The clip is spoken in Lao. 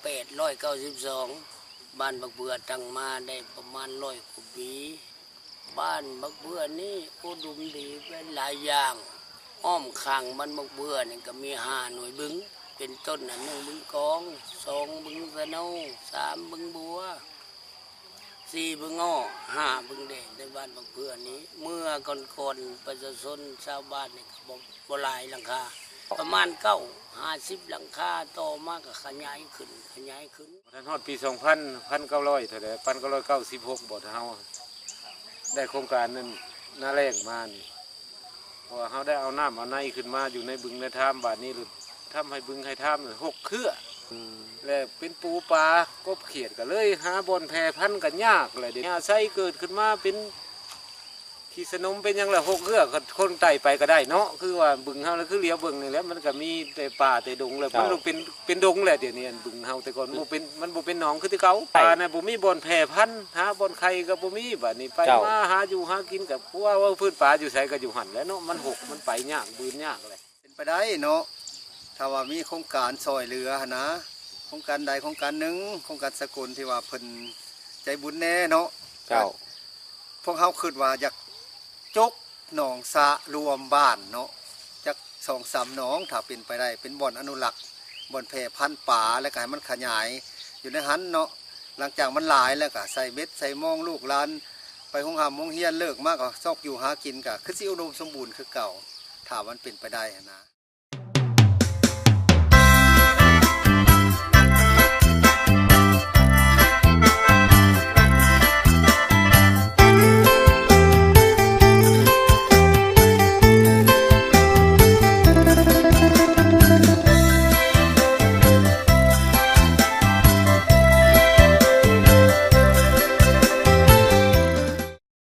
ແປດຮ້ອຍເກົ້າສິບສອງ ບ້ານບັກເບືອຕັ້ງມາໄດ້ປະມານຮ້ອຍກວ່າປີ. ບ້ານບັກເບືອນີ້ອຸດົມດີເປັນຫຼາຍຢ່າງ. ອ້ອມຂ້າງບ້ານບັກເບືອນີ້ກໍມີຫ້າໜ່ວຍບຶງ ເປັນຕົ້ນ ໜຶ່ງບຶງກອງ, ສອງບຶງສະເນົາ, ສາມບຶງບົວ, ສີ່ບຶງອ້ອ, ຫ້າບຶງແດງ. ໃນບ້ານບັກເບືອນີ້ ເມື່ອກ່ອນໆ ປະຊາຊົນຊາວບ້ານນີ້ກໍບໍ່ ບໍ່ຫຼາຍຫຼັງຄາ ປະມານເກົ້າ ຫ້າສິບຫຼັງຄາ. ຕໍ່ມາກໍຂະຫຍາຍຂຶ້ນ ຂະຫຍາຍຂຶ້ນ. ບໍ່ທັນຮອດປີສອງພັນ ພັນເກົ້າຮ້ອຍເທົ່າໃດ ພັນເກົ້າຮ້ອຍເກົ້າສິບຫົກ ບໍ່ ເຮົາໄດ້ໂຄງການນັ້ນ ນາແລ້ງມານີ້ ເພາະວ່າເຮົາໄດ້ເອົານ້ຳເອົາໃນຂຶ້ນມາຢູ່ໃນບຶງໃນທາມ. ບາດນີ້ ທຳໃຫ້ບຶງໃຫ້ທາມນີ້ຮົກເຄືອ ແລະ ເປັນປູປາກົບຂຽດ ກໍເລີຍຫາບ່ອນແຜ່ພັນກໍຍາກແຫຼະ. ດຽວນີ້ອາໄສເກີດຂຶ້ນມາເປັນຂີ້ສະໜົມເປັນຫຍັງລະ ຮົກເຄືອ ຄົນໄຕ່ໄປກໍໄດ້ເນາະ. ຄືວ່າບຶງເຮົາລະ ຄືຫຼຽວເບິ່ງນີ້ແຫຼະ ມັນກໍມີແຕ່ປ່າແຕ່ດົງແຫຼະ ມັນເປັນ ເປັນດົງແຫຼະ. ດຽວນີ້ອັນບຶງເຮົາແຕ່ກ່ອນບໍ່ເປັນ ມັນບໍ່ເປັນໜອງຄືແຕ່ເກົ່າ. ປ່ານະບໍ່ມີບ່ອນແຜ່ພັນ ຫາບ່ອນໄຂ່ກໍບໍ່ມີ. ບາດນີ້ໄປມາຫາຢູ່ຫາກິນກໍ ເວົ້າ ວ່າພື້ນປ່າຢູ່ໃສກໍຢູ່ຫັ້ນແຫຼະເນາະ. ມັນຮົກ ມັນໄປຍາກ ບືນຍາກແຫຼະ. ເປັນໄປໄດ້ເນາະ ຖ້າວ່າມີໂຄງການຊ່ອຍເຫຼືອຫັ້ນນະ ໂຄງການໃດໂຄງການໜຶ່ງ ໂຄງການສາກົນທີ່ວ່າເພິ່ນໃຈບຸນແດ່ເນາະ. ເຈົ້າ ພວກເຮົາຄິດວ່າຢາກຈົກໜອງສະລວມບ້ານເນາະ ຈັກສອງສາມໜອງ ຖ້າເປັນໄປໄດ້ ເປັນບ່ອນອະນຸລັກ ບ່ອນແຜ່ພັນປາ ແລ້ວກໍໃຫ້ມັນຂະຫຍາຍຢູ່ໃນຫັ້ນເນາະ. ຫຼັງຈາກມັນຫຼາຍແລ້ວກໍໃສ່ເບັດໃສ່ມອງ ລູກຫຼານໄປໂຮງຮ່ຳໂຮງຮຽນ ເລີກມາກໍຊອກຢູ່ຫາກິນ ກໍຄືຊິອຸດົມສົມບູນຄືເກົ່າ ຖ້າມັນເປັນໄປໄດ້ຫັ້ນນະ.